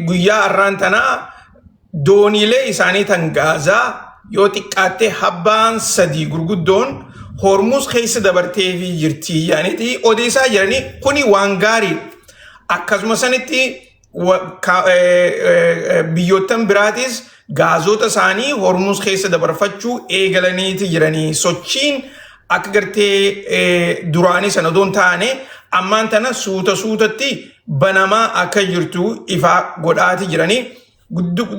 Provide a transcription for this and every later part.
Guyyaa har'aan tanaa dooniilee isaanii tan gaazaa yoo xiqqaatte habbaan sadii gurguddoon Hormuz keessa dabarteefii jirti yaaniiti odeessaa jiranii, kuni waan gaariidha. Akkasuma sanitti biyyoottan biraatis gaazota isaanii Hormuz keessa dabarfachuu eegalaniiti jiranii. Sochiin akka gartee duraanii sana odoo hin taane ammaan tana suuta suutatti banamaa akka jirtu ifaa godhaati jiranii.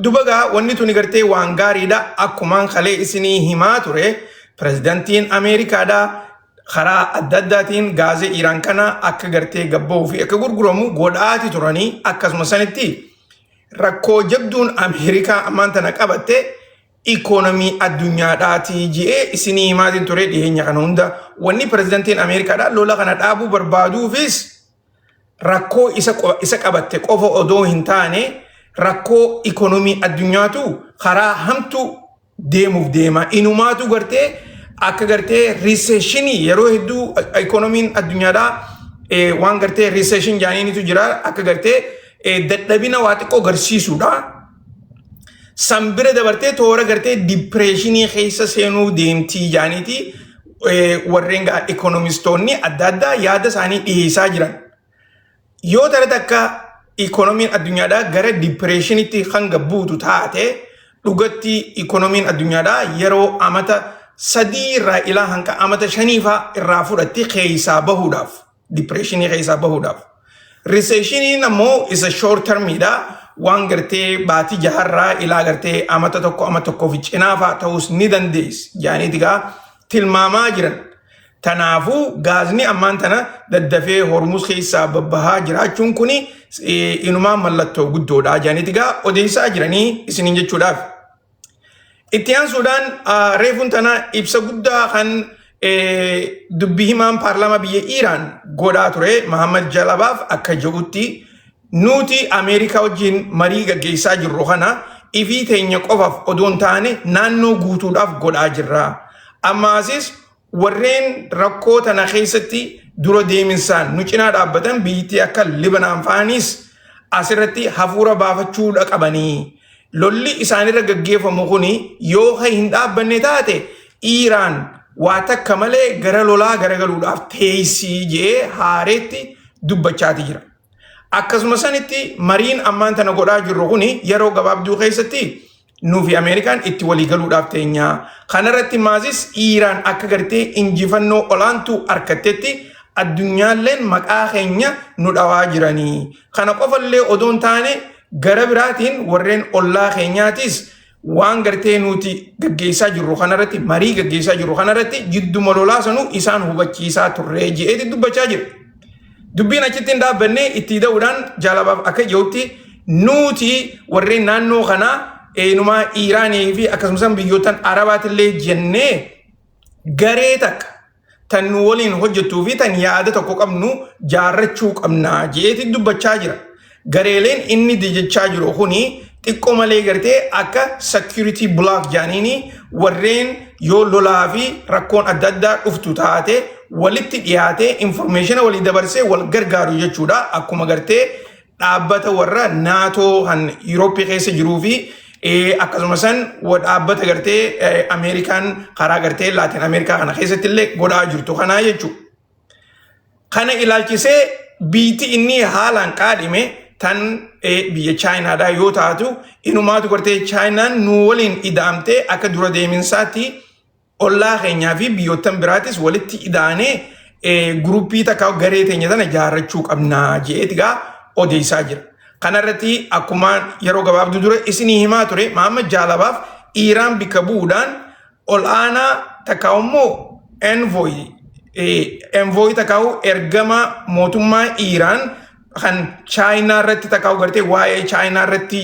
Duba gaa wanni tuni gartee waan gaariidha. Akkumaan kalee isinii himaa ture, pirezidantiin Ameerikaadha karaa adda addaatiin gaazee Iiraan kana akka gartee gabba'uu fi akka gurguramu godhaati turanii. Akkasuma sanitti rakkoo jabduun Ameerikaa ammaan tana qabatte ikoonomii addunyaadhaati je'ee isinii himaatiin ture dhiyeenya kana hunda. Wanni pirezidantiin Ameerikaadha lola kana dhaabuu barbaaduufis rakkoo isa qabatte qofa odoo hin taane, rakkoo ikoonomii addunyaatu karaa hamtuu deemuuf deema. Inumaatu gartee akka gartee recession yeroo hedduu ikoonomiin addunyaadhaa waan gartee recession jaaniinitu jira, akka gartee dadhabina waa xiqqoo agarsiisuudha. San bira dabartee toora gartee depression keessa seenuu deemtii jaaniiti warreen ikoonomistoonni adda addaa yaada isaanii dhiyeessaa jiran. Yoo tara takka ikoonomiin addunyaadhaa gara depressionitti hanga buutu taate, dhugatti ikoonomiin addunyaadhaa yeroo amata 3 irraa ilaa hanga amata 5 faa irraa fudhatti keessaa bahuudhaaf, depression keessaa bahuudhaaf. Recessioniin ammoo isa short termiidha. Waan gartee baatii jaharraa ilaa gartee amata tokko, ama tokkoo fi cinaafaa ta'us ni dandeessi jaaniiti gaa tilmaamaa jiran. Tanaafuu gaazni ammaan tana daddafee Hormuz keessaa babbahaa jiraachuun kuni inumaa mallattoo guddoodha jaaniiti gaa odeessaa jiranii isiniin jechuudhaaf. Itti aansuudhaan reefuun tana ibsa guddaa kan dubbii himaan paarlaamaa biyya Iiraan godhaa ture Mahammad Jalabaaf akka jedhutti, nuti Ameerikaa wajjin marii gaggeessaa jirru kana ifii teenya qofaaf odoo hin taane naannoo guutuudhaaf godhaa jirra. Ammaasis warreen rakkoo tana keessatti dura deeminsaan nu cinaa dhaabbatan biyyattii akka Libanaan fa'anis asirratti hafuura baafachuudha qabanii. Lolli isaanirra gaggeeffamu kuni yoo hin dhaabbanne taate Iiraan waa takka malee gara lolaa garagaluudhaaf teessii jee haareetti dubbachaati jira. Akkasuma sanitti mariin ammaan tana godhaa jirru kuni yeroo gabaabduu keessatti nuufi Ameerikaan itti walii galuudhaaf teenya. Kanarratti maazis Iiraan akka gartee injifannoo olaantuu harkattetti addunyaalleen maqaa keenya nu dhawaa jiranii. Kana qofallee odoo hin taane gara biraatiin warreen ollaa keenyaatis waan gartee nuti gaggeessaa jirru kanarratti, marii gaggeessaa jirru kanarratti jidduma lolaa sanuu isaan hubachiisaa turree je'eeti dubbachaa jira. Dubbiin achitti hin dhaabbanne. Itti da'uudhaan Jaalabaaf akka jirutti, nuti warreen naannoo kanaa eenyumaa Iiraanii fi akkasumas biyyoottan Arabaatillee jennee garee takka tan nu waliin hojjettuu fi tan yaada tokko qabnu jaarrachuu qabna je'eeti dubbachaa jira. Gareeleen inni jechaa jiru kuni xiqqoo malee gartee akka security block jaaniini, warreen yoo lolaa fi rakkoon adda addaa dhuftu taate walitti dhiyaatee information walii dabarsee wal gargaaru jechuudha. Akkuma gartee dhaabbata warra naatoo kan Yurooppii keessa jiruu fi akkasuma san dhaabbata gartee Ameerikaan karaa gartee Laatin Ameerikaa kana keessatti illee godhaa jirtu kanaa jechuudha. Kana ilaalchisee biitti inni haalaan qaadhime tan biyya Chaayinaadhaa yoo taatu, inumaatu gartee Chaayinaan nu waliin ida'amtee akka dura deeminsaatti ollaa keenyaa fi biyyoottan biraatis walitti ida'anee group takka garee teenya tana jaarrachuu qabnaa je'eeti gaa odeessaa jira. Kanarratti akkuma yeroo gabaabduu dura isinii himaa ture, Mahammad Jaalabaaf Iiraan bikka bu'uudhaan ol'aanaa takka immoo envoy takkaa'u ergama mootummaa Iiraan kan Chaayinaa irratti takkaa'u gartee waa'ee Chaayinaa irratti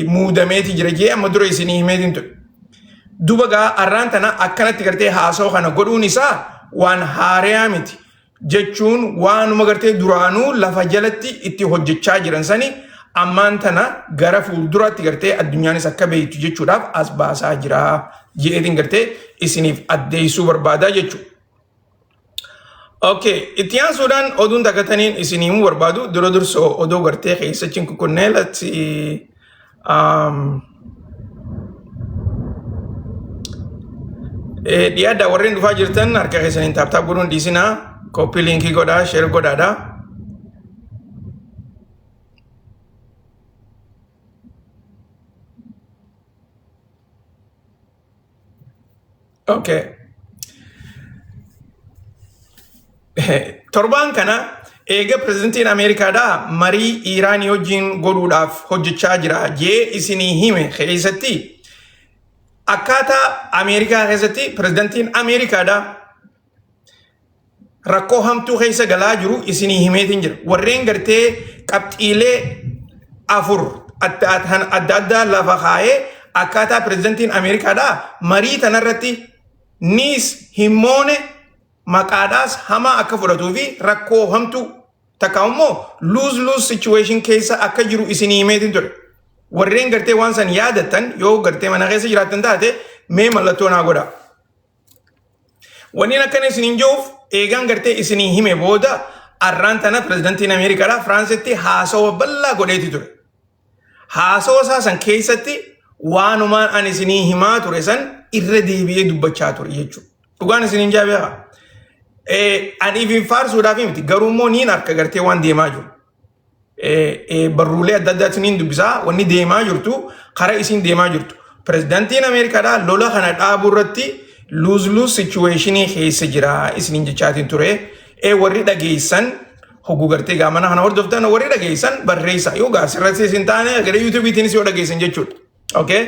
muudameeti jira jee amma dura isinii himeetiin ture. Duba gaa arraan tana akkanatti gartee haasawaa kana godhuun isaa waan haariyaa miti jechuun, waanuma gartee duraanuu lafa jalatti itti hojjechaa jiran sani ammaan tana gara fuulduraatti gartee addunyaanis akka beektu jechuudhaaf as baasaa jira je'eetiin gartee isiniif addeessuu barbaadaa jechuudha. Okay, itti aansuudhaan oduun takka taniin isin himuu barbaadu dura dursoo oduu gartee keessa cinku kunnee latti dhiyaadhaa. Warreen dhufaa jirtan harka keessaniin tap tap godhuun dhiisinaa, copy link godhaa, share godhaadha. Okay. Torbaan kana eega pirezidantiin Ameerikaadhaa marii Iiraanii wajjin godhuudhaaf hojjechaa jira jee isinii hime keessatti, akkaataa Ameerikaa keessatti pirezidantiin Ameerikaadhaa rakkoo hamtuu keessa galaa jiru isinii himeetiin jira. Warreen gartee qabxiilee afur adda adda addaa lafa kaayee akkaataa pirezidantiin Ameerikaadhaa marii tanarratti niis himmoone maqaadhaas hamaa akka fudhatuu fi rakkoo hamtuu takka immoo lose lose situation keessa akka jiru isinii himeetiin ture. Warreen gartee waan san yaadattan, yoo gartee mana keessa jiraattan taate, mee mallattoo naa godhaa. Wanni akkana isiniin jiruuf, eegaan gartee isinii hime booda arraan tana pirezidantiin Ameerikaadhaa Firaansitti haasawa bal'aa godheeti ture. Haasawa isaa san keessatti waanumaan ani isinii himaa ture san irra deebi'ee dubbachaa ture jechuudha. Dhugaan isiniin jaa beekaa. Ani ifin faarsuudhaaf miti, garuu immoo niin harka gartee waan deemaa jiru. Barruulee adda addaa isiniin dubbisaa, wanni deemaa jirtu karaa isiin deemaa jirtu. Pirezidantiin Ameerikaadhaa lola kana dhaabuu irratti lose lose situation keessa jira isiniin jechaatiin ture. Warri dhageessan hogguu gartee gaamana kana hordoftan, warri dhageessan barreessa, yoo gaasirratti isin taane gara YouTubeiitiinis yoo dhageessan jechuudha. Okay?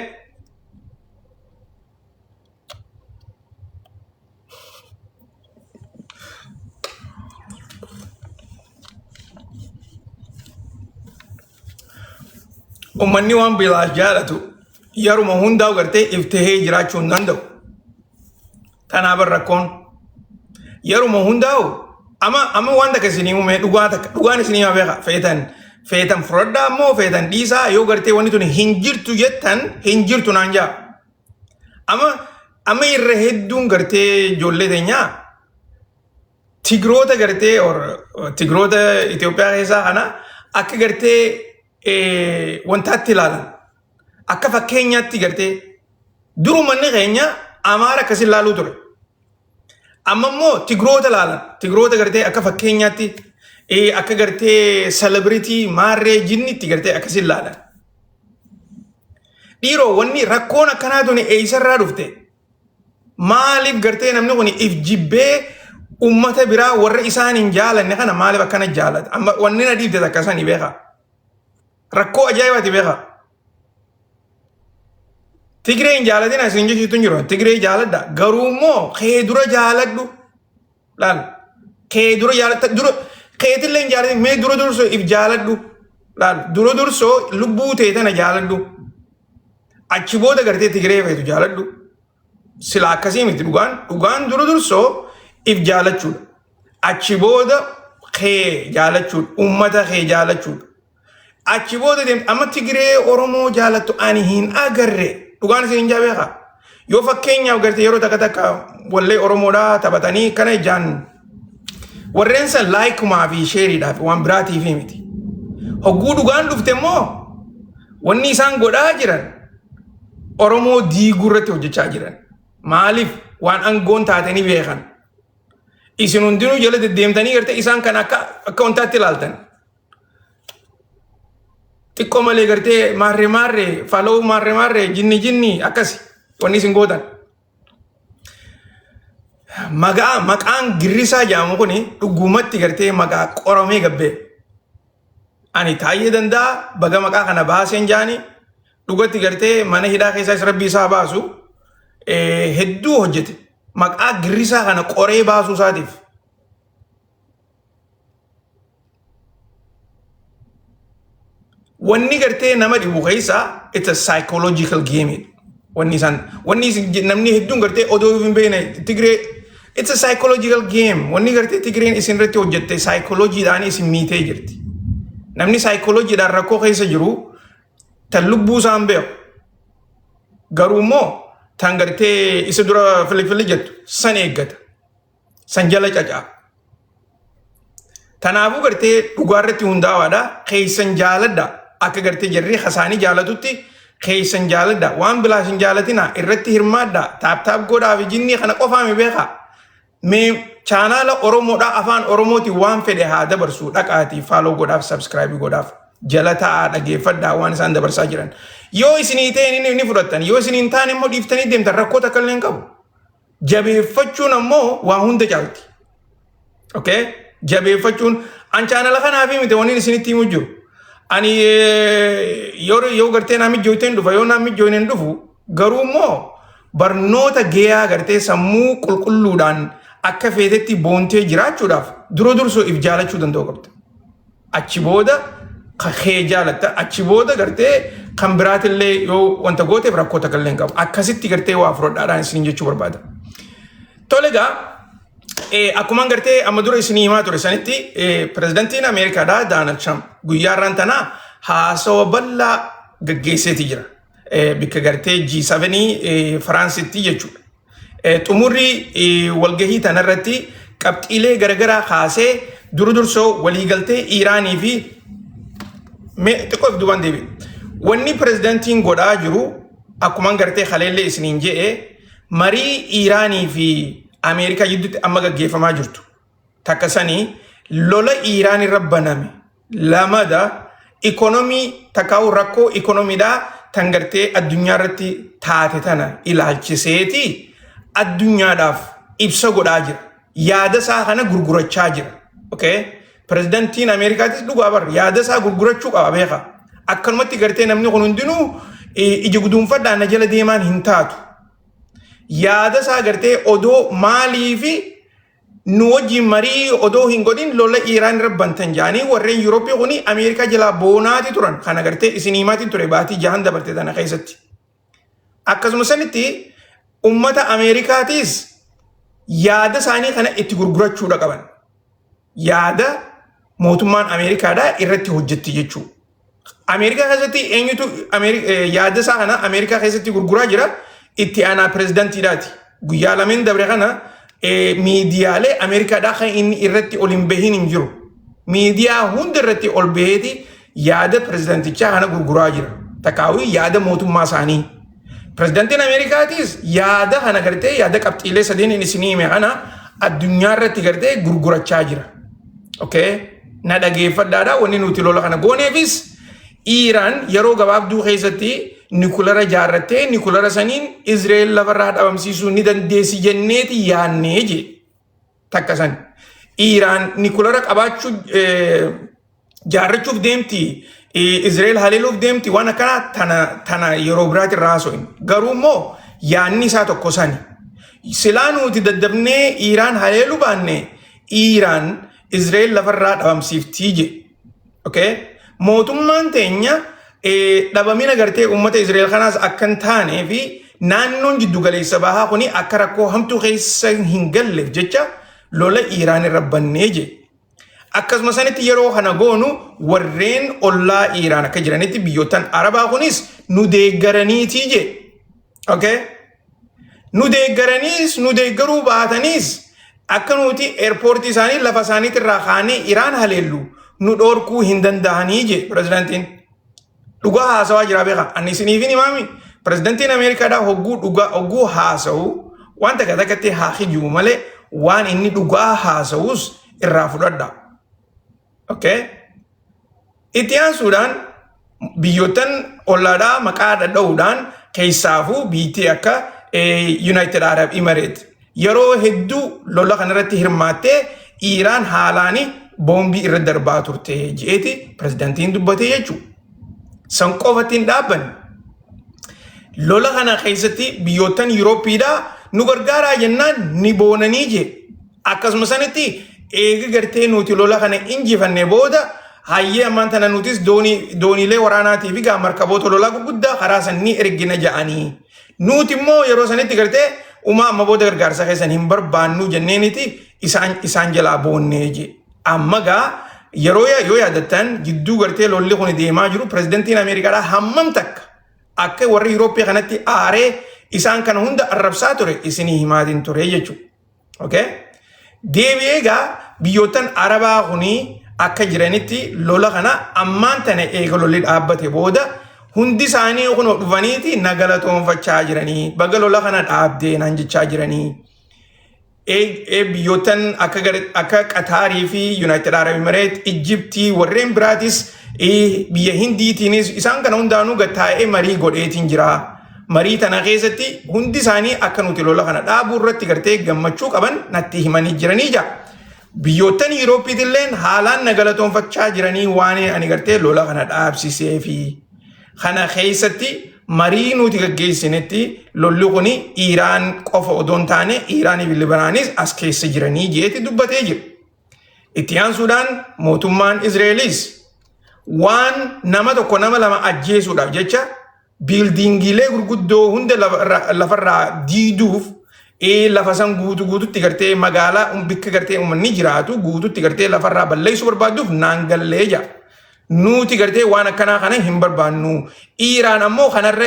Uummanni waan bilaash jaalatu yeruma hundaa gartee iftahee jiraachuu hin danda'u. Kanaaf rakkoon yeruma hundaa'u amma waan takka isinii uume, dhugaa takka dhugaan isinii haa beeka, feetan feetan fudhadhaa ammoo feetan dhiisaa, yoo gartee wanni tun hin jirtu jettan hin jirtu naan jaa. Amma irra hedduun gartee ijoollee teenyaa Tigiroota gartee or Tigiroota Itoophiyaa keessaa kana akka gartee wantaatti ilaalan, akka fakkeenyaatti gartee. Dur uummanni keenya Amaara akkas ilaaluu ture. Amma immoo Tigiroota ilaalan. Tigiroota gartee akka fakkeenyaatti, akka gartee celebrity maarree jinnitti gartee akkas ilaalan. Dhiiroo, wanni rakkoon akkanaa tuni eessarraa dhufte? Maaliif gartee namni kun if jibbee ummata biraa warra isaan hin jaalanne kana maaliif akkana jaalata? Amma wanni na dhiibde takka sani beeka. Rakkoo ajaa'ibaati beeka. Tigree hin jaalatin isin jechuutu hin jiru. Tigree jaaladha. Garuu immoo kee dura jaaladhu. Laal. Kee dura jaaladha. Dura keetillee hin jaalatin, mee dura dursoo if jaaladhu. Laal. Dura dursoo lubbuu tee tana jaaladhu. Achi booda gartee Tigree feetu jaaladhu. Sila akkasii miti dhugaan. Dhugaan dura dursoo if jaalachuudha. Achi booda kee jaalachuudha. Uummata kee jaalachuudha. Achi booda deemte amma Tigree Oromoo jaalattu ani hin agarre. Dhugaan isin hin jaabeekaa. Yoo fakkeenyaaf gartee yeroo takka takka wallee Oromoodhaa taphatanii kana ijaan warreen san likeumaa fi shareiidhaaf, waan biraatiif miti. Hogguu dhugaan dhufte immoo wanni isaan godhaa jiran Oromoo diiguu irratti hojjechaa jiran. Maaliif? Waan aangoon taatanii beekan. Isin hundinuu jala deddeemtanii gartee isaan kan akka wantaatti ilaaltan. Xiqqoo malee gartee maarree maarree faloo maarree maarree jinni jinni akkasi wanni isin gootan. Maqaan girrisaa jedhamu kuni dhugumatti gartee maqaa qoramee gabbee. Ani taa'ee danda'a baga maqaa kana baaseen jaani, dhugatti gartee mana hidhaa keessaa isa rabbii isaa baasu hedduu hojjete. Maqaa girrisaa kana qoree baasuu isaatiif. Wanni gartee nama dhibu keessaa it's a psychological game. Wanni isaan wanni namni hedduun gartee odoo hin beekne Tigree, it's a psychological game. Wanni gartee Tigreen isin irratti hojjette psychologiidhaan isin miitee jirti. Namni psychologiidhaan rakkoo keessa jiru tan lubbuu isaan beeku. Garuu immoo tan gartee isa dura filifili jettu san eeggata. San jala caca'a. Tanaafuu gartee dhugaarratti hundaawaadha. Keessan jaaladha. Akka gartee jarri hasaanii jaalatutti keessan jaaladha. Waan bilaas hin jaalatina, irratti hirmaadha. Tap tap godhaa fi jinnii kana qofaami beeka. Mee chaanaala Oromoodhaa afaan Oromootiin waan fedhe haa dabarsu, dhaqaatii follow godhaaf, subscribe godhaaf. Jala taa'aa dhageeffadhaa waan isaan dabarsaa jiran. Yoo isinii ta'e ni fudhattan, yoo isinii hin taane immoo dhiiftanii deemtan, rakkoo takka illee hin qabu. Jabeeffachuun ammoo waa hunda caalti. Okay? Jabeeffachuun an chaanala kanaaf miti wanni isinitti himu jiru. Ani yoo gartee naa mijjooyteen dhufa, yoo naa mijjooyne hin dhufu. Garuu immoo barnoota gahaa gartee sammuu qulqulluudhaan akka feetetti boontee jiraachuudhaaf dura dursoo if jaalachuu danda'u qabda. Achi booda kee jaalatta, achi booda gartee kan biraatillee yoo wanta gooteef rakkoo takka illee hin qabu. Akkasitti gartee waa fudhadhaadhaan isin jechuu barbaada. Tole egaa, akkuma gartee amma dura isinii himaa ture sanitti, pirezidantiin Ameerikaadhaa Daanald Trump guyyaa har'aan tanaa haasawa bal'aa gaggeesseeti jira. Bikka gartee G7 Firaansitti jechuudha. Xumurri walgahii tanarratti qabxiilee garaagaraa kaasee, dura dursoo waliigaltee Iiraanii fi xiqqoo if duubaan deebi'e. Wanni pirezidantiin godhaa jiru, akkuma gartee haleellee isiniin je'e, marii Iiraanii fi Ameerikaa gidduutti amma gaggeeffamaa jirtu. Takka sanii lola Iiraan irra baname, lamada ikonomii takkaa'u rakkoo ikonomiidhaa tan gartee addunyaa irratti taate tana ilaalchiseeti addunyaadhaaf ibsa godhaa jira. Yaada isaa kana gurgurachaa jira. Okay? Pirezidantiin Ameerikaatis dhugaa bar yaada isaa gurgurachuu qaba, beeka. Akkanumatti gartee namni kun hundinuu ija guduunfadhaan na jala deemaan hin taatu. Yaada isaa gartee odoo maalii fi nu wajjin marii odoo hin godhin lola Iiraan irra bantan jedhanii warreen Yurooppii kuni Ameerikaa jalaa boonaati turan. Kana gartee isin himaatiin ture baatii 6n dabarte tana keessatti. Akkasuma sanitti ummata Ameerikaatis yaada isaanii kana itti gurgurachuudha qaban. Yaada mootummaan Ameerikaadhaa irratti hojjetti jechuudha. Ameerikaa keessatti eenyutu yaada isaa kana Ameerikaa keessatti gurguraa jira? Itti aanaa pirezidantiidhaati. Guyyaa lameen dabre kana miidiyaalee Ameerikaadhaa kan inni irratti ol hin bahin hin jiru. Miidiyaa hunda irratti ol baheeti yaada pirezidantichaa kana gurguraa jira. Takkaawii yaada mootummaa isaanii. Pirezidantiin Ameerikaatis yaada kana gartee yaada qabxiilee sadeen inni isinii hime kana addunyaa irratti gartee gurgurachaa jira. Okay? Na dhageeffadhaadha, wanni nuti lola kana gooneefis Iiraan yeroo gabaabduu keessatti nikulara jaarrattee nikulara saniin Izraa'el lafarraa dhabamsiisuu ni dandeessi jenneeti yaannee jee. Takka san. Iiraan nikulara qabaachuu jaarrachuuf deemti. Izraa'el haleeluuf deemti, waan akkanaa tana yeroo biraati irraa haasofne. Garuu immoo yaanni isaa tokko sani. Silaa nuti daddabnee Iiraan haleeluu baanne Iiraan Izraa'el lafarraa dhabamsiiftii je. Okay? Mootummaan teenya dhabamina gartee uummata Izraa'el kanaas akka hin taanee fi naannoon jiddugaleessa bahaa kuni akka rakkoo hamtuu keessa hin galleef jecha lola Iiraan irra bannee je. Akkasuma sanitti yeroo kana goonu warreen ollaa Iiraan akka jiranitti biyyoottan Arabaa kunis nu deeggaraniitii je. Okay? Nu deeggaraniis nu deeggaruu baataniis akka nuti eerpoortii isaanii lafa isaaniitti irraa kaanee Iraan haleellu nu dhoorkuu hin danda'anii je pirezidaantiin. Dhugaa haasawaa jira, beeka. Ani isiniifin himaami. Pirezidaantiin Ameerikaadhaa hogguu dhugaa hogguu haasa'u waan takka takkatti haa kijibu malee waan inni dhugaa haasa'us irraa fudhadha. Okay? Itti aansuudhaan biyyoottan ollaadhaa maqaa dhadha'uudhaan, keessaafuu biyyattii akka United Arab Emirates yeroo hedduu lola kanarratti hirmaattee Iiraan haalaani boombii irra darbaa turte je'eeti pirezidaantiin dubbatee jechuudha. San qofatti hin dhaabbanne. Lola kana keessatti biyyoottan Yuurooppiidhaa nu gargaaraa jennaan ni boonanii jee. Akkasuma sanitti eega gartee nuti lola kana injifanne booda, hayyee, ammaan tana nutis dooniilee waraanaatii fi gaa markaboota lolaa gurguddaa karaa san ni ergina ja'anii. Nuti immoo yeroo sanitti gartee umaa amma booda gargaarsa keessan hin barbaannu jenneeniti isaan jalaa boonnee jee. Amma gaa yeroo yoo yaadattan, jidduu gartee lolli kun deemaa jiru pirezidantiin Ameerikaadhaa hammam takka akka warri Yurooppii kanatti aaree isaan kana hunda arrabsaa ture isinii himaatiin ture jechuudha. Okay? Deebi'ee egaa biyyoottan Arabaa kuni akka jiranitti lola kana ammaan tana eega lolli dhaabbate booda hundi isaanii kunoo dhufaniiti na galatoonfachaa jiranii, baga lola kana dhaabdee naan jechaa jiranii. Biyyoottan akka Qataarii fi United Arab Emirates, Ijiptii, warreen biraatis, biyya Hindiitiinis isaan kana hundaanuu gattaa'ee marii godheetiin jira. Marii tana keessatti hundi isaanii akka nuti lola kana dhaabuu irratti gartee gammachuu qaban natti himanii jiranii jira. Biyyoottan Yuurooppiitilleen haalaan na galatoonfachaa jiranii waan ani gartee lola kana dhaabsisee fi kana keessatti marii nuti gaggeessinetti lolli kun Iiraan qofa odoo hin taane Iiraanii fi Libanaanis as keessa jiranii jeeti dubbatee jira. Itti aansuudhaan mootummaan Izraelis waan nama tokko nama lama ajjeesuudhaaf jecha buildingiilee gurguddoo hunda lafarraa diiduuf, lafa san guutuu guututti gartee magaalaa bikka gartee uummanni jiraatu guututti gartee lafarraa balleessuu barbaadduuf naan gallee jira. Nuti gartee waan akkanaa kana hin barbaannu. Iiraan ammoo kanarra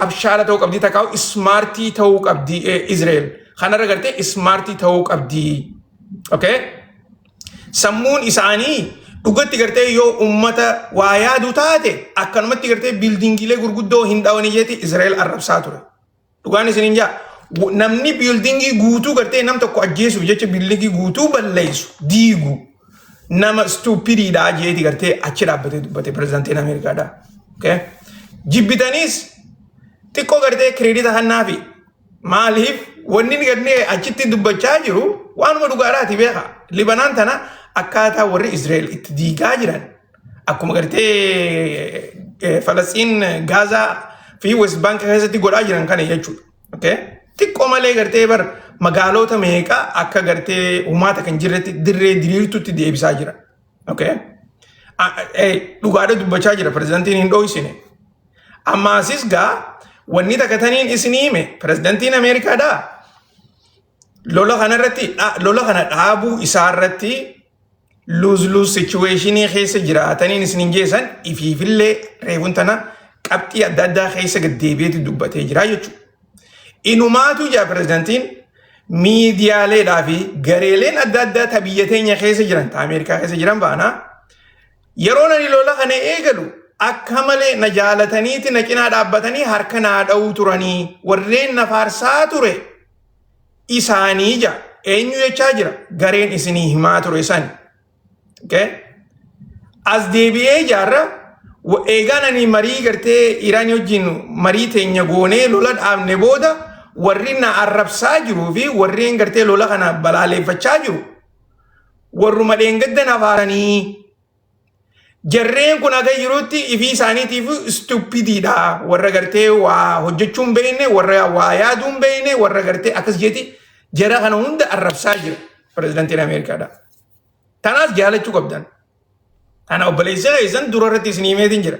abshaala ta'uu qabdi, takkaa'u smartii ta'uu qabdi Izrael. Kanarra gartee smartii ta'uu qabdi. Okay? Sammuun isaanii dhugatti gartee yoo ummata waa yaadu taate akkanumatti gartee buildingiilee gurguddoo hin dhawanii jeeti Izrael arrabsaa ture. Dhugaan isin hin jaa. Namni buildingii guutuu gartee nam tokko ajjeesuuf jecha buildingii guutuu balleessu diigu nama stupidiidha jeeti gartee achi dhaabbatee dubbate pirezidaantiin Ameerikaadha. Okay? Jibbitaniis xiqqoo gartee credita kannaafi. Maaliif wanni inni gartee achitti dubbachaa jiru waanuma dhugaadhaati beeka. Libanaan tana akkaataa warri Israa'el itti diigaa jiran akkuma gartee Falasxiin Gaazaa fi West Bank keessatti godhaa jiran kana jechuudha. Okay? Xiqqoo malee gartee bar magaalota meeqa akka gartee uumaata kan jirretti dirree diriirtutti deebisaa jira. Okay? Dhugaadha dubbachaa jira, pirezidaantiin hin dho'isine. Amma asis gaa wanni takka taniin isinii hime, pirezidaantiin Ameerikaadhaa lola kanarratti, lola kana dhaabuu isaarratti lose lose situationii keessa jiraataniin isinin geessan ifiifillee reefuun tana qabxii adda addaa keessa gaddeebi'eeti dubbatee jira jechuudha. Inumaatu jaa pirezidaantiin miidiyaaleedhaa fi gareeleen adda addaa ta biyya teenya keessa jiran, ta Ameerikaa keessa jiran baanaa yeroo ani lola kana eegalu akka malee na jaalataniiti na cinaa dhaabbatanii harka naa dha'uu turanii, warreen na faarsaa ture isaanii ja. Eenyu jechaa jira? Gareen isinii himaa ture san. Okay? As deebi'ee jaarra eegaan ani marii gartee Iraanii wajjin marii teenya goonee lola dhaabne booda warri na arrabsaa jiruu fi warreen gartee lola kana balaaleffachaa jiru warruma dheengadda na faaranii, jarreen kun haga jirutti ifii isaaniitiif stupidiidha. Warra gartee waa hojjechuu hin beekne, warra waa yaaduu hin beekne, warra gartee akkas jeeti jara kana hunda arrabsaa jira pirezidaantiin Ameerikaadha. Tanaas jaalachuu qabdan. Kana obboleessa keessan dura irratti isin himeetiin jira.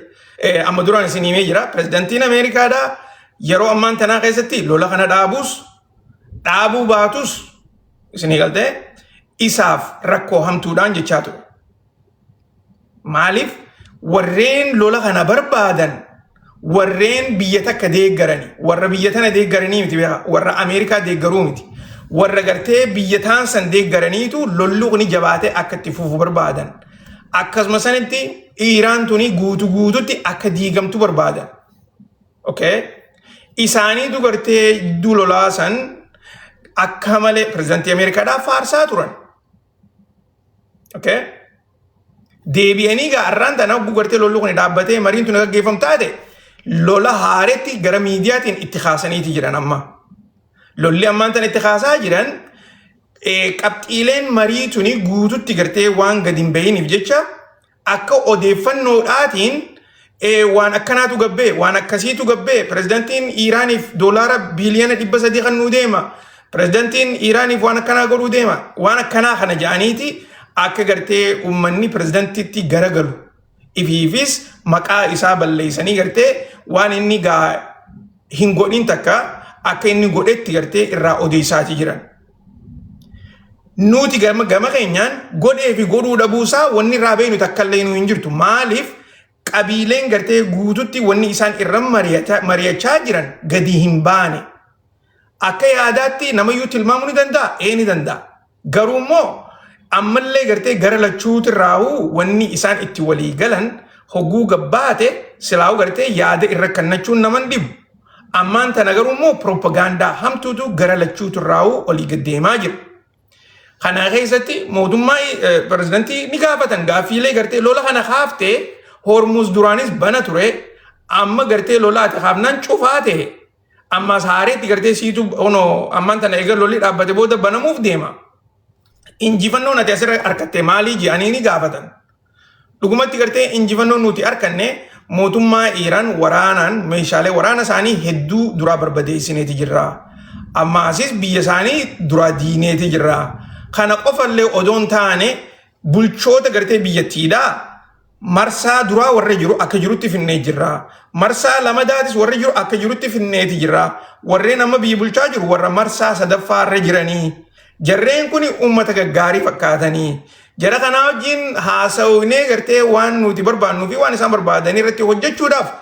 Amma duraan isin himee jira. Pirezidaantiin Ameerikaadha yeroo ammaan tanaa keessatti lola kana dhaabuus dhaabuu baatus isinii galtee isaaf rakkoo hamtuudhaan jechaa ture. Maaliif? Warreen lola kana barbaadan warreen biyya takka deeggarani, warra biyya tana deeggaranii miti beekaa, warra Ameerikaa deeggaruu miti, warra gartee biyya taan san deeggaraniitu lolli kuni jabaatee akka itti fufu barbaadan. Akkasuma sanitti Iiraan tuni guutu guututti akka diigamtu barbaadan. Okay? Isaaniitu gartee jidduu lolaa san akka malee pirezidaantii Ameerikaadhaaf faarsaa turan. Okay? Deebi'anii gaa arraan tana hogguu gartee lolli kun dhaabbatee mariin tun gaggeeffamu taate lola haaretti gara miidiyaatiin itti kaasaniiti jiran amma. Lolli ammaan tana itti kaasaa jiran qabxiileen marii tuni guututti gartee waan gadi hin bahiniif jecha akka odeeffannoodhaatiin waan akkanaatu gabbee, waan akkasiitu gabbee, pirezidaantiin Iiraaniif doolaara biiliyoona 300 kan nuu deema, pirezidaantiin Iiraaniif waan akkanaa godhuu deema, waan akkanaa kana jedhaniiti akka gartee uummanni pirezidaantitti garagalu ifiifis maqaa isaa balleessanii gartee waan inni gaa hin godhin takka akka inni godhetti gartee irraa odeessaatii jiran. Nuti gama keenyaan godhee fi godhuu dhabuusaa wanni irraa beeknu takka illee nu hin jirtu. Maaliif? Qabiileen gartee guututti wanni isaan irra mari'achaa jiran gadi hin baane. Akka yaadaatti namayyuu tilmaamuu ni danda'a? Ee, ni danda'a. Garuu immoo Ammallee gartee gara lachuutirraa'uu wanni isaan itti walii galan hogguu gabbaate silaa'uu gartee yaada irra kennachuun naman dhibu. Ammaan tana garuu immoo propagaandaa hamtuutu gara lachuutirraa'uu olii gad deemaa jira. Kana keessatti mootummaa pirezidantii ni gaafatan. Gaaffiilee gartee lola kana kaaftee, Hormuz duraanis bana ture, amma gartee lola ati kaafnaan cufaa ta'e, ammas haareetti gartee siitu onoo ammaan tana eega lolli dhaabbate booda banamuuf deema. Injifannoon ati asirra harkatte maalii jedhanii ni gaafatan. Dhugumatti gartee injifannoon nuti arkanne mootummaa Iiraan waraanaan meeshaalee waraana isaanii hedduu duraa barbadeessineeti jirra. Amma asis biyya isaanii duraa diineeti jirra. Kana qofallee odoon taane, bulchoota gartee biyyattiidhaa marsaa duraa warra jiru akka jirutti finnee jirra. Marsaa lamadaatis warra jiru akka jirutti finneeti jirra. Warreen amma biyya bulchaa jiru warra marsaa sadaffaa irra jiranii. Jarreen kun uummata gaggaarii fakkaatanii. Jara kanaa wajjin haasa'uunee gartee waan nuti barbaannuu fi waan isaan barbaadan irratti hojjechuudhaaf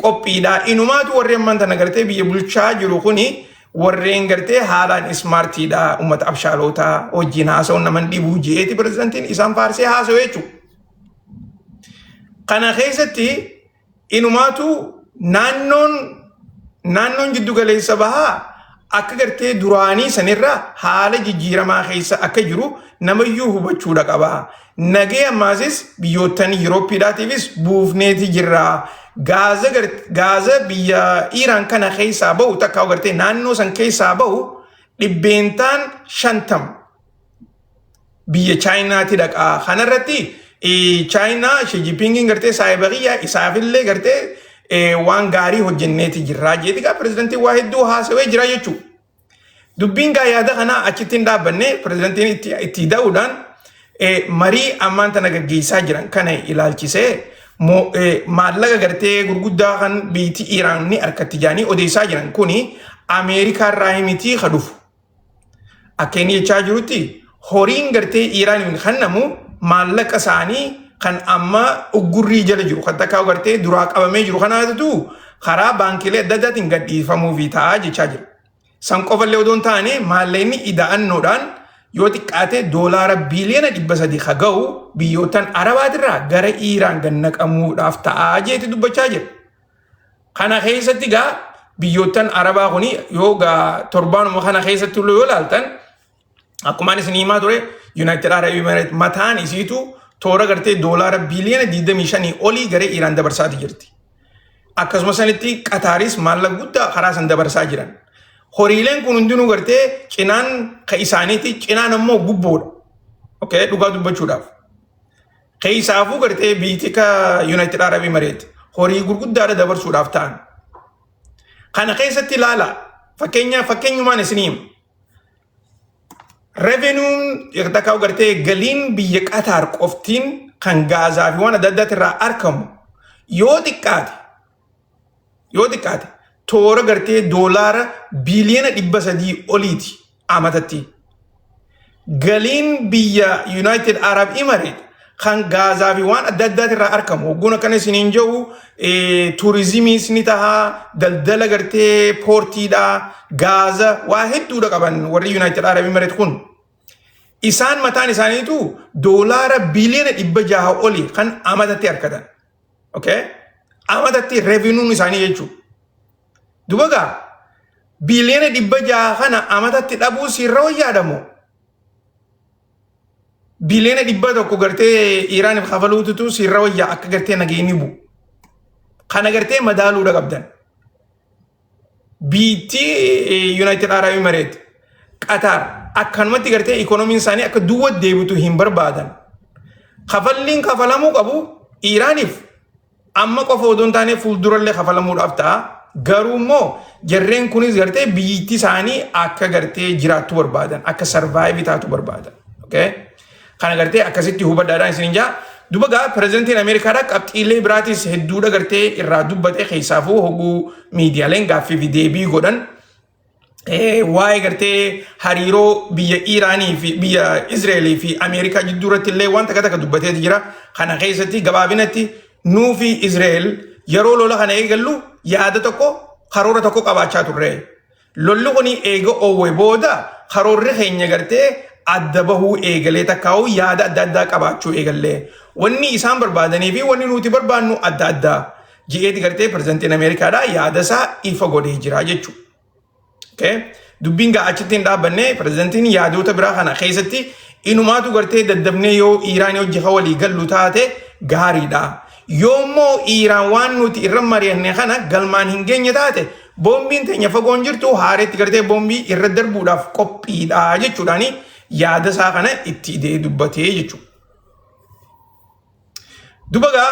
qophiidha. Inumaatu warri ammaan tana gartee biyya bulchaa jiru kuni warreen gartee haalaan smartiidha. Uummata abshaalootaa wajjin haasa'uun naman dhibuu je'eeti pirezidantiin isaan faarsee haasa'u jechuudha. Kana keessatti inumaatu naannoon jiddu galeessa bahaa akka gartee duraanii sanirra haala jijjiiramaa keessa akka jiru namayyuu hubachuudha qaba. Nagee ammaasis biyyoottan Yuurooppiidhaatiifis buufneeti jirra. Gaaza biyya Iiraan kana keessaa bahu, takka gartee naannoo san keessaa bahu, 50% biyya Chaayinaatti dhaqaa. Kanarratti Chaayinaa Xi Jinpingiin gartee saayiba kiyya, isaafillee gartee waan gaarii hojjenneeti jirraa jeeti gaa pirezidantiin waa hedduu haasawee jira jechuudha. Dubbiin gaa yaada kanaa achitti hin dhaabbanne. Pirezidantiin itti da'uudhaan marii ammaan tana gaggeessaa jiran kana ilaalchisee maallaqa gartee gurguddaa kan biyyi Iraan ni harkatti jaanii odeessaa jiran kuni Ameerikaa irraa miti ka dhufu. Akka inni jechaa jirutti, horiin gartee Iraaniin kennamu maallaqa isaanii kan amma uggurrii jala jiru, kan takkaa gartee duraa qabamee jiru kanaatu karaa baankiilee adda addaatiin gadhiifamuufi ta'a jechaa jira. San qofallee odoo hin taane, maallaqni ida'annoodhaan yoo xiqqaate doolaara biiliyoona 300 ka ga'u biyyootan Arabaatirraa gara Iiraan gad naqamuudhaaf ta'a jeeti dubbachaa jira. Kana keessatti gaa biyyoottan Arabaa kuni yoo gaa torbaanuma kana keessatti illee yoo ilaaltan, akkuma isin himaa ture, United Arab Emirates mataan isiitu toora gartee doolaara biiliyoona 25 olii gara Iiraan dabarsaati jirti. Akkasuma sanitti Qataaris maallaqa guddaa karaa san dabarsaa jiran. Horiileen kun hundinuu gartee cinaan ka isaaniiti, cinaan ammoo gubboodha. Okay, dhugaa dubbachuudhaaf. Keessaafuu gartee biyyi ka United Arab Emirates horii gurguddaadha dabarsuudhaaf ta'an. Kana keessatti ilaala. Fakkeenyumaan isinii hima. Revenuun takkaa gartee galiin biyya Qataar qoftiin kan gaazaa fi waan adda addaati irraa argamu yoo xiqqaate toora gartee doolaara biiliyoona 300 oliiti amatatti. Galiin biyya United Arab Emirates kan gaazaa fi waan adda addaati irraa argamu hogguun akkana isiniin jedhu, turizimiis ni tahaa, daldala gartee poortiidha, gaaza waa hedduudha qaban warri United Arab Emirates kun. Isaan mataan isaaniitu doolaara biiliyoona 600 olii kan amatatti argatan. Okay? Amatatti revenuun isaanii jechuudha. Duba gaa biiliyoona 600 kana amatatti dhabuu sirra wayyaadhamoo? Biiliyoona 100 gartee Iraaniif kafaluututu sirra wayyaa akka gartee nageenyi bu'u? Kana gartee madaaluudha qabdan. Biitti United Arab Emirates, Qatar akkanumatti gartee ikoonomiin isaanii akka duwwa deebitu hin barbaadan. Kafalliin kafalamuu qabu Iraaniif amma qofa odoo hin taane fuuldurallee kafalamuudhaaf ta'a. Garuu immoo jarreen kunis gartee biyyittii isaanii akka gartee jiraattu barbaadan, akka survive taatu barbaadan. Okay? Kana gartee akkasitti hubadhaadhaan isin jaa. Duba gaa pirezidantiin Ameerikaadhaa qabxiilee biraatis hedduudha gartee irraa dubbate. Keessaafuu hogguu miidiyaaleen gaaffii fi deebii godhan waa'ee gartee hariiroo biyya Iiraanii fi biyya Izraelii fi Ameerikaa jidduu irratti illee waan takka takka dubbateeti jira. Kana keessatti gabaabinatti, nuu fi Izrael yeroo lola kana eegallu yaada tokko, karoora tokko qabaachaa turre. Lolli kun eega oowwe booda karoorri keenya gartee adda bahuu eegalee, takkaa'uu yaada adda addaa qabaachuu eegallee, wanni isaan barbaadanii fi wanni nuti barbaannu adda addaa ji'eeti gartee pirezidantiin Ameerikaadhaa yaada isaa ifa godhee jira jechuudha. Okay? Dubbiin gaa achitti hin dhaabbanne. Pirezidantiin yaadota biraa kana keessatti inumaatu gartee daddabnee yoo Iiraan hojii walii gallu taate gaariidha. Yoommoo Iiraan waan nuti irra mari'anne kana galmaan hin geenye taate, boombiin teenya fagoon jirtu, haareetti gartee boombii irra darbuudhaaf qophiidha jechuudhaani yaada isaa kana itti idee dubbatee jechuudha. Duba gaa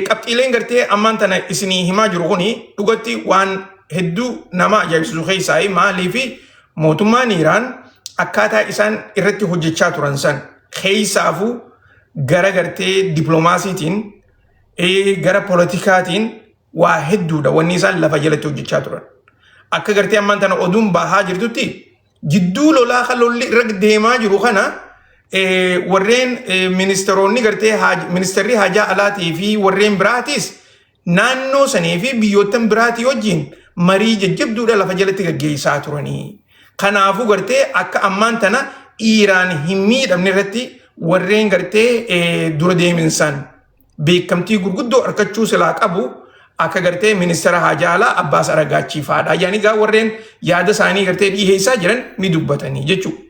qabxiileen gartee ammaan tana isinii himaa jiru kuni dhugatti waan hedduu nama ajaa'ibsiisu keessaa. Maaliifi mootummaan Iiraan akkaataa isaan irratti hojjechaa turan san keessaafuu gara gartee dippiloomaasiitiin, gara poolitikaatiin waa hedduudha wanni isaan lafa jalatti hojjechaa turan. Akka gartee ammaan tana oduun bahaa jirtutti, jidduu lolaa kan lolli irra deemaa jiru kana, warreen ministeeronni gartee ministeerri hajaa alaatii fi warreen biraatis naannoo sanii fi biyyoottan biraatii wajjin marii jajjabduudha lafa jalatti gaggeessaa turanii. Kanaafuu gartee akka ammaan tana Iiraan hin miidhamne irratti warreen gartee dura deeminsaan beekamtii gurguddoo argachuu silaa qabu akka gartee ministeera haajaa alaa Abbaas Aragaachiifaadha. Yaani gaa warreen yaada isaanii gartee dhiheessaa jiran ni dubbatanii jechuudha.